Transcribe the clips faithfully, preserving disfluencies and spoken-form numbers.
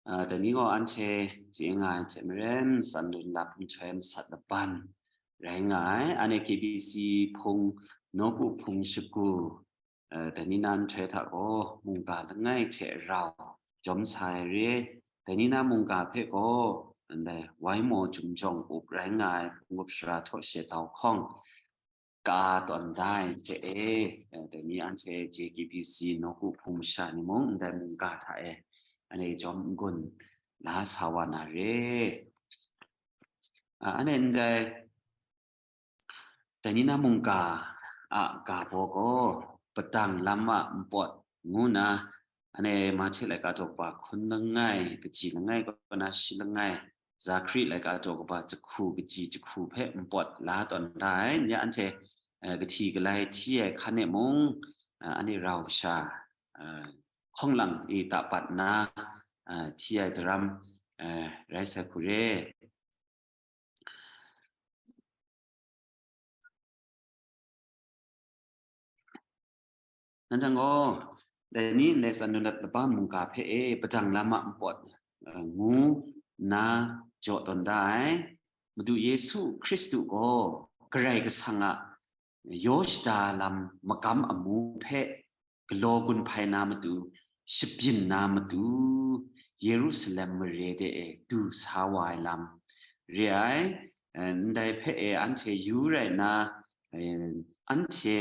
Dai ni gaw anhte chye nga ai hte maren, tsan lun lap nhtoi masat laban rai nga ai. Anhte K B C hpung, nawku hpung shagu, dai ni na nhtoi hta gaw mungga langai hte rau jawm sa ai re. Dai ni na mungga hpe gaw ndai wai maw jum jawng up rai nga ai hpung gup sara htaw she tau hkawng ka tawn da ai hte e, dai ni anhte J K B C nawku hpung masha ni mung ndai mungga hta e anhte jawm n-gun la sa wa na re. Anhte ndai dai ni na mungga a ga baw gaw, padang lam a npawt ngu nna, anhte Mahte laika daw kaba hkun langai, kaji langai kaw na shi langai, Zakari laika daw kaba jahku kaji jahku hpe npawt la tawn da ai. Ya anhte kahti kalai hti ai hkan e mung, anhte rau sha hkawng lang e ta pat nna, hti ai daram rai sai hku re. Nang jang gaw, dai ni ndai tsan lun lap laban mungga hpe e padang lam a npawt ngu nna jaw tawn da ai. Madu Yesu Hkristu gaw Karai Kasang a yaw shada lam magam amu hpe galaw gun hpai na matu, shabyin na matu, Yerusalem mare de e du sa wa ai lam re ai. Ndai hpe e anhte yu rai nna, anhte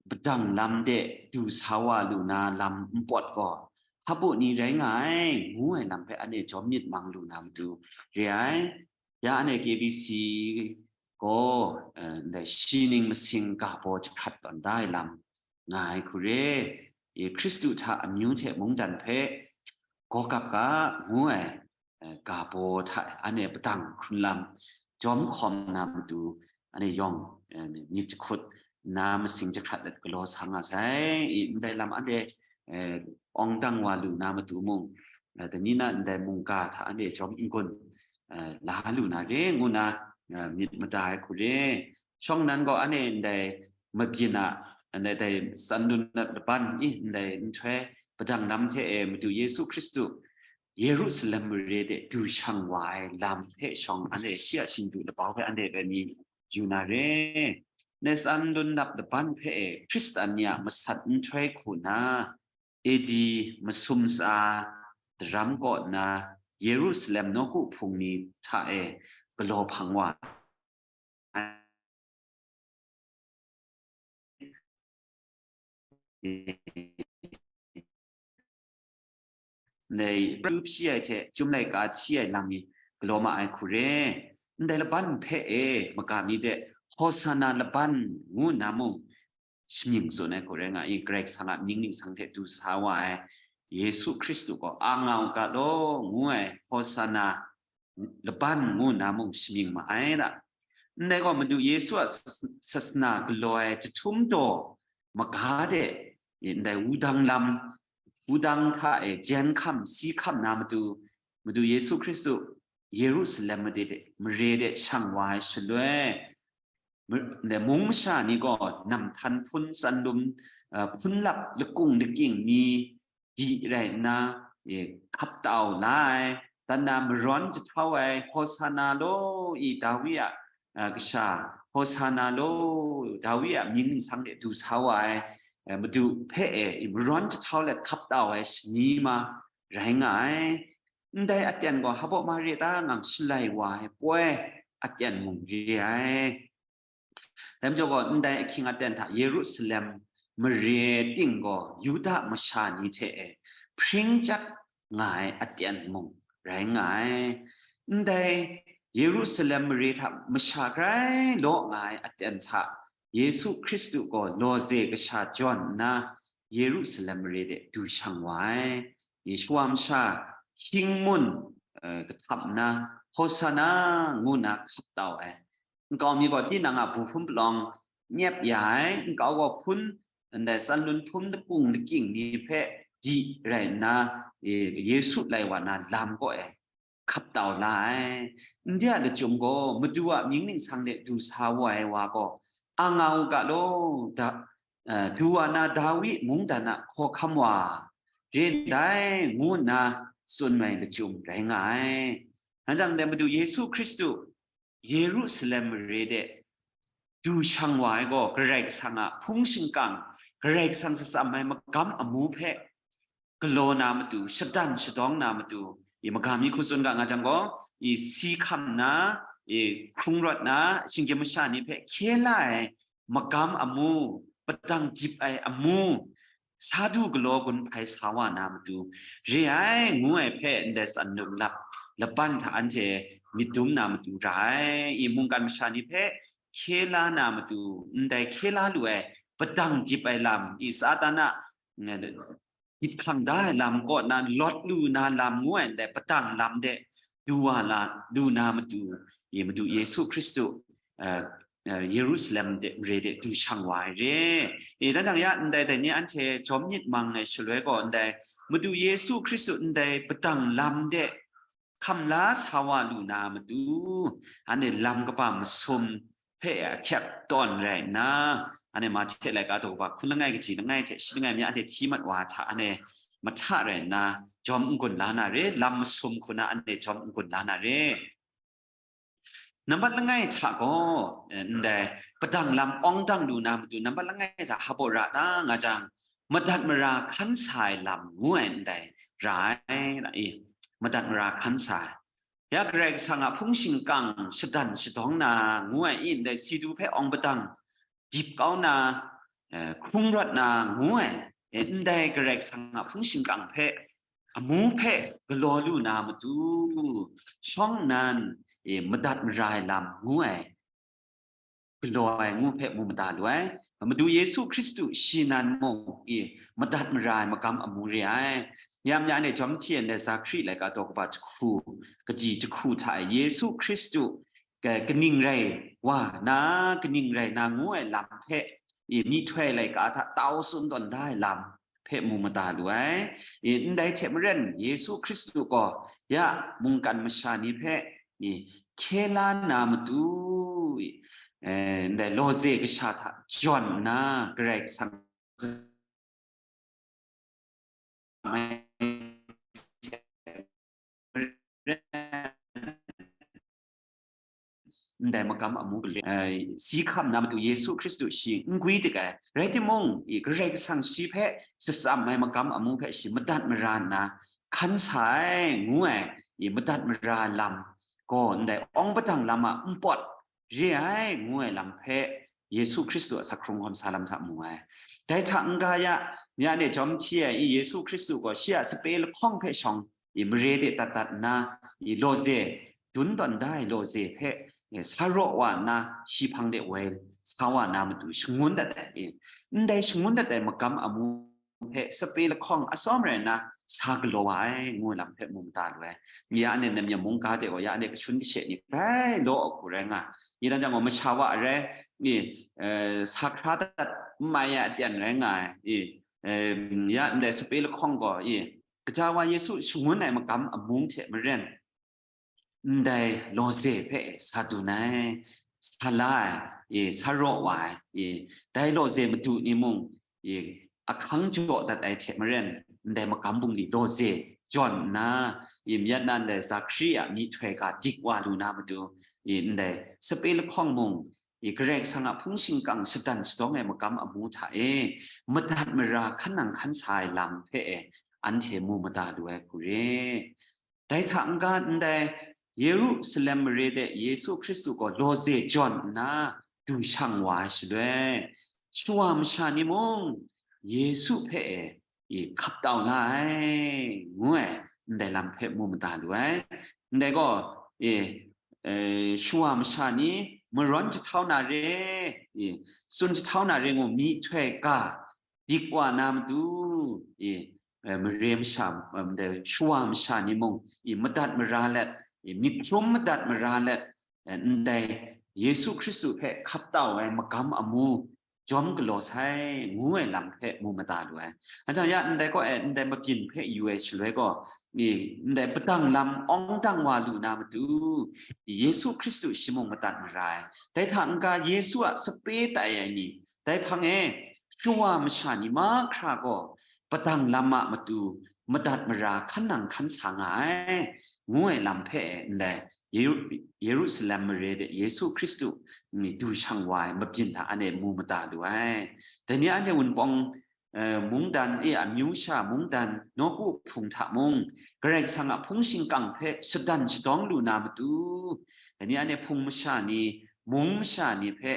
padang lam de du sa wa lu na lam npawt gaw, hpabu ni rai nga ai, ngu ai lam hpe anhte jawm myit mang lu na matu re ai. Ya anhte K B C gaw ndai shi ning masing ga baw jahkrat tawn da ai lam nga ai hku re. Hkristu hta amyu hte mungdan hpe gaw gap ga ngu ai ga baw hta anhte padang hkrun lam jawm hkawm na matu, anhte yawng myit jahkut nna masing jahkrat let galaw sa nga sai. Ndai lam anhte awng dang wa lu na matu mung, dai ni na ndai mungga hta anhte jawm n-gun la lu na re ngu na myit mada ai hku re. Shawng nnan gaw anhte ndai mabyin a, ndai dai tsan lun lap laban i ndai nhtoi padang lam hte e Madu Yesu Hkristu Yerusalem mare de du shang wa ai lam hpe shawng anhte shi a shingdu labau hpe anhte bai mi yu na re. Ndai tsan lun lap laban hpe e Hkristan ni a masat nhtoi hku na, A D masum tsa daram kaw nna Yerusalem nawku hpung ni hta e galaw hpang wa ai. Ndai pru hpyi ai hte chyum laika hti ai lam ni galaw ma ai hku re. Ndai laban hpe e maga mi de Hosana laban ngu nna mung shamying tsun ai hku rai nga i, Karai Kasang a mying ningsang hte du sa wa ai Yesu Hkristu gaw a nga u ga law ngu ai Hosana laban ngu nna mung shamying ma ai da. Ndai gaw Madu Yesu a sas-, sasana galaw ai jahtum daw maga de, ndai wudang lam, wudang hta e jen hkam, si hkam na matu, Madu Yesu Hkristu Yerusalem made de, mare de shang wa ai shaloi, mung masha ni gaw namhtan hpun tsan lum, hpun lap lakung lakying ni di rai nna, hkap tau la ai, dan na marawn jahtau ai, Hosana law i Dawi a kasha, Hosana law Dawi a mying ningsang de du sa wa ai, Madu hpe e marawn jahtau let hkap tau ai shani ma rai nga ai. Ndai aten gaw hpabaw mare ta ngang shalai wa ai poi aten mung re ai. Dai majaw gaw, ndai ahkying aten hta Yerusalem mare ting gaw Yuda masha ni hte e hpring chyat nga ai aten mung rai nga ai. Ndai Yerusalem mare hta masha grai law nga ai aten hta Yesu Hkristu gaw lawze kasha jawn nna Yerusalem mare de du shang wa ai. Shawa masha hkying mun kahtap nna, Hosana ngu nna hkap tau ai. Nkau mi gaw tinang a bu hpun palawng nyep ya ai, nkau gaw hpun, ndai tsan lun hpun lakung lakying ni hpe di rai nna, Yesu lai wa na lam kaw e hkap tau la ai. Ndai a lachyum gaw Madu a mying ningsang de du sa wa ai wa gaw, a nga u ga law, da, du wa na Dawi mungdan a hkawhkam wa re ndai, ngu nna tsun ai lachyum rai nga ai. Anhte Madu Yesu Hkristu Yerusalem mare de du shang wa ai gaw, Karai Kasang a hpung shingkang, Karai Kasang shatsam ai magam amu hpe galaw na matu, shadan shadawng na matu, i magam mi hku tsun ga nga jang gaw, i si hkam na, i hkrung rawt na, shinggyim masha ni hpe hkye la ai magam amu, padang dip ai amu, sa du galaw gun hpai sa wa na matu, re ai ngu ai hpe ndai tsan num lap laban hta anhte myit dum na matu ra ai. I mungkan masha ni hpe hkye la na matu, ndai hkye la lu ai, padang dip ai lam, i Satan a, mm, gyit hkang da ai lam kaw na lawt lu na lam ngu ai ndai padang lam de du wa la, du na matu, i Madu Yesu Hkristu, eh, eh, Yerusalem de, mare de du shang wa ai re. I, dan jang ya, ndai dai ni anhte jawm myit mang ai shaloi gaw, ndai Madu Yesu Hkristu ndai padang lam de hkam la sa wa lu na matu, anhte lam kaba masum hpe ahkyep tawn rai nna, anhte Mahte laika daw kaba hkun langai kaji langai hte shi langai mi anhte hti mat wa hta, anhte mahta rai nna, jawm n-gun la na re, lam masum hku na anhte jawm n-gun la na re. Nambat langai hta gaw, eh, ndai padang lam awng dang lu na matu, nambat langai hta hpa baw ra ta nga jang, madat mara hkan sa ai lam ngu ai ndai ra ai, na i, madat mara hkan sa ai. Ya Karai Kasang a hpung shingkang shadan shadawng na ngu ai i ndai si du hpe awng padang dip kau na, eh, hkrung rawt na ngu ai, eh, ndai Karai Kasang a hpung shingkang hpe, amu hpe galaw lu na matu, shawng nnan, eh, madat mara ai lam ngu ai, galaw ai ngu hpe mu mada lu ai. Madu Yesu Hkristu shi nan mung, i, madat mara ai magam amu re ai. Yam ya ne jawm hti ai ndai Zakari laika daw kaba jahku, kaji jahku hta e Yesu Hkristu, ka-, kaning rai wa na, kaning rai na ngu ai lam hpe, i, myihtoi laika hta tau tsun tawn da ai lam hpe mu mada lu ai. I, ndai hte maren Yesu Hkristu gaw ya mungkan masha ni hpe, i, hkye la na matu, i, eh, ndai lawze kasha hta jawn nna Karai Kasang ndai magam amu gale, eh, si hkam na matu Yesu Hkristu shi n gwi dik ai. Rai timung, i Karai Kasang shi hpe shatsam ai magam amu hpe shi madat mara nna hkan sa ai ngu ai, i madat mara lam gaw ndai awng padang lam a npawt re ai ngu ai lam hpe Yesu Hkristu a sak hkrung hkawm sa lam hta mu ai. Dai hta n-ga ya, ya ne jawm hti ai i Yesu Hkristu gaw shi a sape lahkawng hpe shawng, i mare de dat dat nna, i lawze, dun tawn da ai lawze hpe, e, sa raw wa nna, shi hpang de woi sa wa na matu shangun dat ai, i, ndai shangun dat ai magam amu hpe sape lahkawng atsawm rai nna, sa galaw wa ai, ngu lam hpe mu mada lu ai. Ya ne, namyam mungga de gaw, ya ne, kashun kashe ni grai law a hku rai nga ai. I dan jang gaw, masha wa rai, i, e, sa hkra dat n mai ai aten rai nga ai, i, e, ya ndai sape lahkawng gaw, i, Kaja wa Yesu shangun ai magam amung hte maren, ndai lawze hpe sa dun ai, sa la ai, e, sa raw wa ai, e, dai lawze madu ni mung, e, ahkang jaw dat ai hte maren, ndai magam bungli lawze jawn nna, e, mayat na ndai Zakari a myihtoi ga dik wa lu na matu, e, ndai sape lahkawng mung, i Karai Kasang a hpung shingkang shadan shadawng ai magam amu hta e, madat mara hkan nang hkan sa ai lam hpe e, anhte mu mada lu ai hku re. Dai hta n-ga ndai Yerusalem mare de Yesu Hkristu gaw lawze jawn nna du shang wa ai shaloi, shawa masha ni mung Yesu hpe e, i hkap tau la ai, ngu ai, ndai lam hpe mu mada lu ai. Ndai gaw, e, e, shawa masha ni marawn jahtau na re, e, tsun jahtau na re ngu myihtoi ga dik wa na matu, e, e, mare masha, e, ndai shawa masha ni mung, e, madat mara let, e, myit hkrum madat mara let, e, ndai Yesu Hkristu hpe hkap tau ai magam amu, jawm galaw sai, ngu ai lam hpe mu mada lu ai. Anhte ya ndai gaw e, ndai mabyin hpe yu ai shaloi gaw, i, ndai padang lam awng dang wa lu na matu, Yesu Hkristu shi mung madat mara ai. Dai hta n-ga Yesu a sape tai ai ni, dai hpang e shawa masha ni mahkra gaw, padang lam a matu madat mara hkan nang hkan sa nga ai, ngu ai lam hpe ndai Yeru-, Yerusalem mare de Yesu Hkristu ni du shang wa ai mabyin hta anhte mu mada lu ai. Dai ni anhte wunpawng, eh, mungdan e amyu sha mungdan nawku hpung hta mung, Karai Kasang a hpung shingkang hpe shadan shadawng lu na matu, dai ni anhte hpung masha ni, mung masha ni hpe,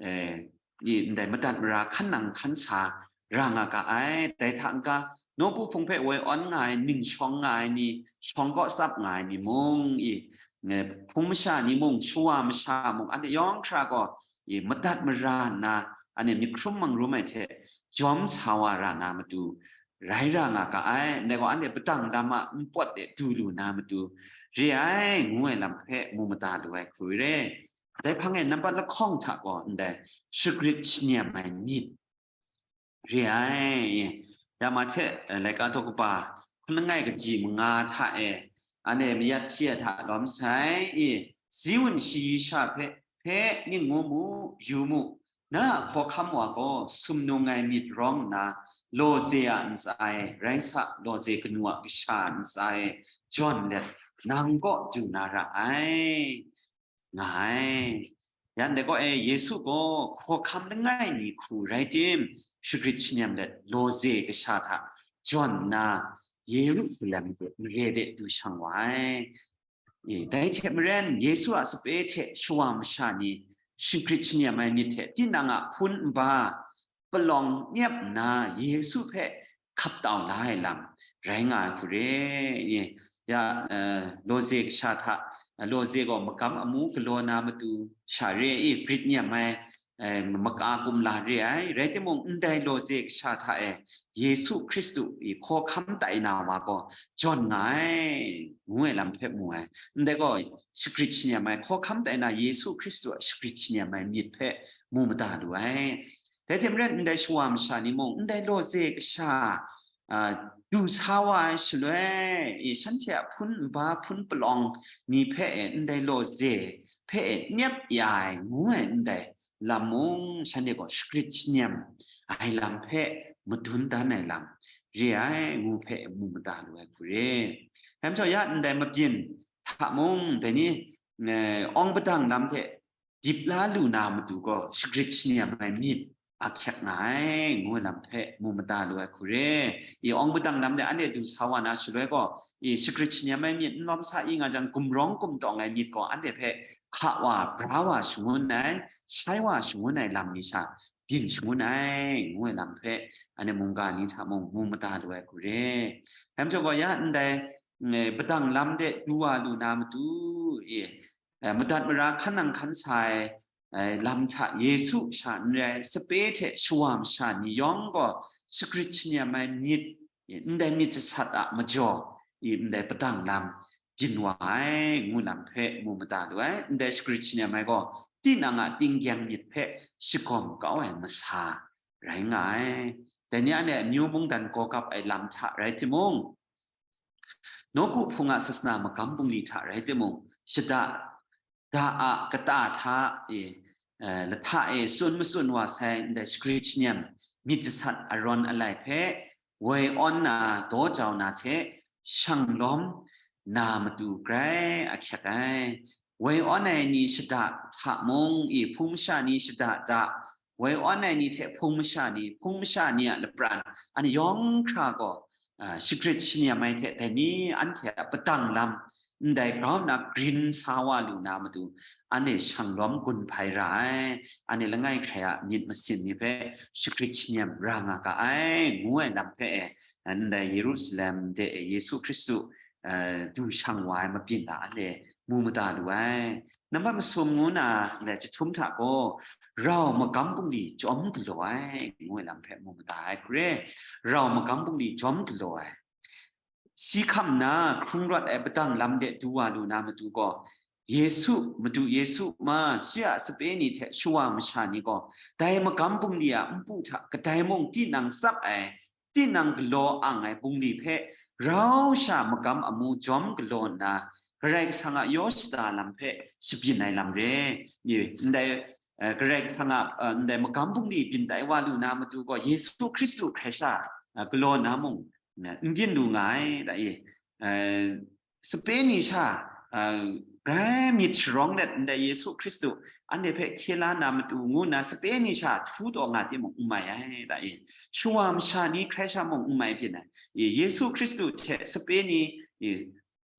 eh, i ndai madat mara hkan nang hkan sa ra nga ga ai. Dai hta n-ga, nawku hpung hpe woi awn nga ai, ning shawng nga ai ni, shawng kaw tsap nga ai ni mung, i, eh, hpung masha ni mung, shawa masha mung, anhte yawng hkra gaw, i, madat mara nna, anhte myit hkrum mangrum ai hte jawm sa wa ra na matu, rai ra nga ga ai. Ndai gaw, anhte padang lam a npawt de du lu na matu, re ai, ngu ai lam hpe mu mada lu ai hku re. Dai hpang e nambat lahkawng hta gaw ndai shagrit shanyam ai myit re ai. Ya ma hte, eh, laika daw kaba hkun langai kaji manga hta e, anhte mayat hti ai hta lawm sai, i, Ziun shayi sha hpe, hpe ning ngu mu, yu mu, na a hkawhkam wa gaw sumnung ai myit rawng nna, lawze a ntsa e, rai sa, lawze kanu a kasha a ntsa e, jawn let, nang kaw du na ra ai, nga ai. Yan dai gaw e, Yesu gaw hkawhkam langai mi hku rai tim, shagrit shanyam let lawze kasha hta jawn nna, Yerusalem de mare de du shang wa ai. E, dai hte maren, Yesu a sape hte shawa masha ni shingkrit shanyam ai myit hte tinang a hpun nba palawng nyep nna Yesu hpe hkap tau la ai lam rai nga ai hku re. Ye, ya, eh, lawze kasha hta, eh, lawze gaw magam amu galaw na matu sha re i, grit nyem ai, eh, maka kumla re ai. Rai timung, ndai lawze kasha hta e Yesu Hkristu i hkawhkam tai na wa gaw jawn nga ai, ngu ai lam hpe mu ai. Ndai gaw shagrit shanyam ai, hkawhkam tai na Yesu Hkristu a shagrit shanyam ai myit hpe mu mada lu ai. Dai hte maren, ndai shawa masha ni mung, ndai lawze kasha, a, du sa wa ai shaloi, i, shanhte a hpun nba, hpun palawng ni hpe e, ndai lawze hpe e nyep ya ai, ngu ai ndai lam mung, shanhte gaw shagrit shanyam ai lam hpe madun dan ai lam re ai, ngu hpe mu mada lu ai hku re. Dai majaw, ya ndai mabyin hta mung, dai ni, eh, awng padang lam hte dip la lu na matu gaw, shagrit shanyam ai myit ahkyek nga ai, ngu ai lam hpe mu mada lu ai hku re. I awng padang lam de anhte du sa wa na shaloi gaw, i shagrit shanyam ai myit n lawm sa i nga jang, gumrawng gumtawng ai myit gaw anhte hpe hka wa, bra wa shangun ai, shai wa shangun ai lam ni sha byin shangun ai, ngu ai lam hpe anhte mungga ni hta mung mu mada lu ai hku re. Dai majaw gaw, ya ndai, mm, padang lam de du wa lu na matu, i, eh, madat mara hkan nang hkan sa ai, eh, lam hta Yesu sha n rai, sape hte shawa masha ni yawng gaw shagrit shanyam ai myit, i, ndai myit jasat a majaw, i, ndai padang lam byin wa ai, ngu lam hpe mu mada lu ai. Ndai shagrit shanyam ai gaw, tinang a tinggyang myit hpe shagawm kau ai masa rai nga ai. Dai ni anhte amyu mungdan gawgap ai lam hta rai timung, nawku hpung a sasana magam bungli hta rai timung, shada da a kata hta, e, eh, lahta e tsun matsun wa sai ndai shagrit shanyam myit jasat arawn alai hpe woi awn na daw jau na hte shang lawm na matu grai ahkyek ai. Woi awn ai ni shada hta mung, i hpung masha ni shada da, woi awn ai ni hte hpung masha ni, hpung masha ni a lapran, anhte yawng hkra gaw, a, shagrit shanyam ai hte dai ni anhte a padang lam ndai grau nna grin sa wa lu na matu, anhte shang lawm gun hpai ra ai, anhte langai hkrai a myit masin ni hpe shagrit shanyam ra nga ga ai, ngu ai lam hpe e, ndai Yerusalem de e Yesu Hkristu, eh, du shang wa ai mabyin hta anhte mu mada lu ai. Nambat masum ngu na ndai chyahtum hta gaw, rau magam bungli chyawm galaw ai, ngu ai lam hpe mu mada ai hku re. Rau magam bungli chyawm galaw ai. Si hkam nna hkrung rawt ai padang lam de du wa lu na matu gaw, Yesu, Madu Yesu ma, shi a sape ni hte shawa masha ni gaw, dai magam bungli a npu hta kadai mung tinang tsap ai, tinang galaw ang ai bungli hpe rau sha magam amu jawm galaw nna, Karai Kasang a yaw shada lam hpe shabyin ai lam re. Ni, ndai, eh, Karai Kasang a, eh, ndai magam bungli byin tai wa lu na matu gaw, Yesu Hkristu hkrai sha galaw nna mung n byin lu nga ai, da e, sape ni sha grai myit sharawng let ndai Yesu Hkristu anhte hpe hkye la na matu ngu nna sape ni sha htu taw nga timung n mai ai, da e, shawa masha ni hkrai sha mung n mai byin ai, Yesu Hkristu hte sape ni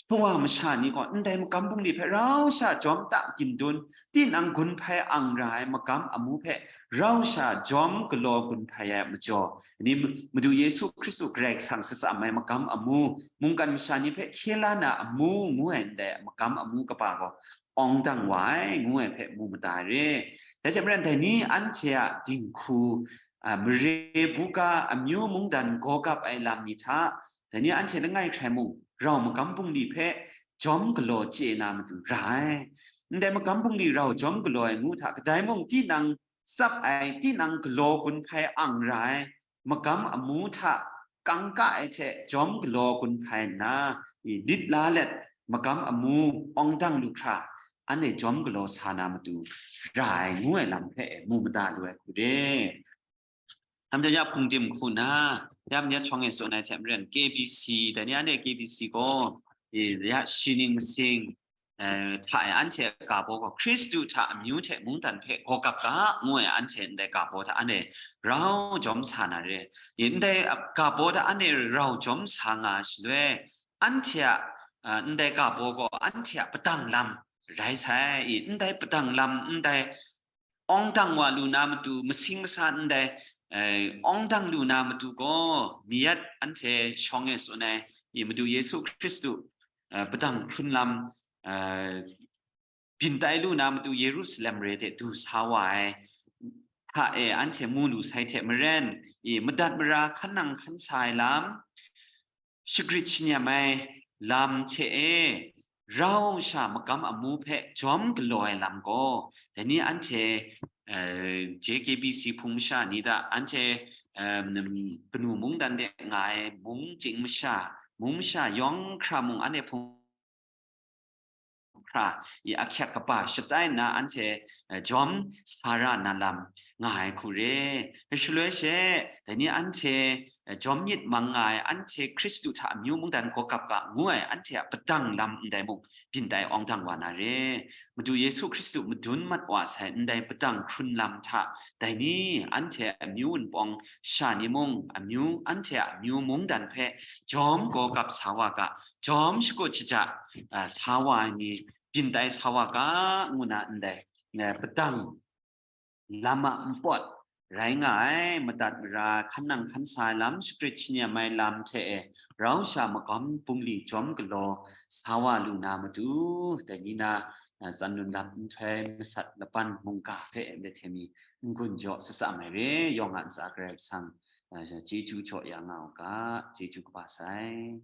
shawa masha ni gaw ndai magam bungli hpe rau sha jawm ta gindun, tinang gun hpai ang ra ai magam amu hpe rau sha jawm galaw gun hpai ai majaw, ni Madu Yesu Hkristu Karai Kasang shatsam ai magam amu, mungkan masha ni hpe hkye la na amu ngu ai ndai magam amu kaba gaw awng dang wa ai, ngu ai hpe mu mada re. Dai hte maren dai ni anhte a dinghku, mare buga amyu mungdan gaw gap ai lam ni hta, dai ni anhte langai hkrai mung rau magam bungli hpe jawm galaw chye na matu ra ai. Ndai magam bungli rau jawm galaw ai ngu hta kadai mung tinang tsap ai, tinang galaw gun hpai ang ra ai magam amu hta kangka ai hte jawm galaw gun hpai nna, lit la let magam amu awng dang lu hkra, anhte jawm galaw sa na matu ra ai ngu ai lam hpe mu mada lu ai hku re. Namjan ya hpungdim hku na, ya myat shawng e tsun ai hte maren K B C, dai ni anhte K B C gaw, ya shi ning masing, hta e anhte a ga baw gaw Hkristu hta amyu hte mungdan hpe gaw gap ga, ngu ai anhte ndai ga baw hta anhte rau jawm sa na re. Ndai ga baw hta anhte rau jawm sa nga shaloi, anhte a, ndai ga baw gaw anhte a padang lam rai sai. Ndai padang lam, ndai awng dang wa lu na matu, masing masa ndai awng dang lu na matu gaw, myat anhte shawng e tsun ai Madu Yesu Hkristu padang hkrun lam byin tai lu na matu Yerusalem re hte du sa wa ai hta e anhte mu lu sai hte maren, madat mara hkan nang hkan sa ai lam, shagrit shanyam ai lam hte e rau sha magam amu hpe jawm galaw ai lam gaw, dai ni anhte J K B C hpung masha ni hta, anhte kanu mungdan de nga ai mung chying masha, mung masha yawng hkra mung anhte hpung hkra i ahkyak kaba shatai nna anhte jawm sa ra na lam nga ai hku re. Shaloi she, dai ni anhte jawm myit mang nga ai, anhte Hkristu hta amyu mungdan gaw gap ga ngu ai anhte a padang lam ndai mung byin tai awng dang wa na re. Madu Yesu Hkristu madun mat wa sai ndai padang hkrun lam hta, dai ni anhte amyu wunpawng sha ni mung, amyu, anhte a amyu mungdan hpe jawm gaw gap sa wa ga, jawm shakut shaja sa wa ai ni byin tai sa wa ga, ngu na ndai padang lam a npawt rai nga ai, madat mara hkan nang hkan sa ai lam, shagrit shanyam ai lam hte e rau sha magam bungli jawm galaw sa wa lu na matu, dai ni na tsan lun lap nhtoi masat laban mungga hte Behtemi n-gun jaw shatsam ai re, yawng a ntsa Karai Kasang chyeju jaw ya nga u ga, chyeju kaba sai.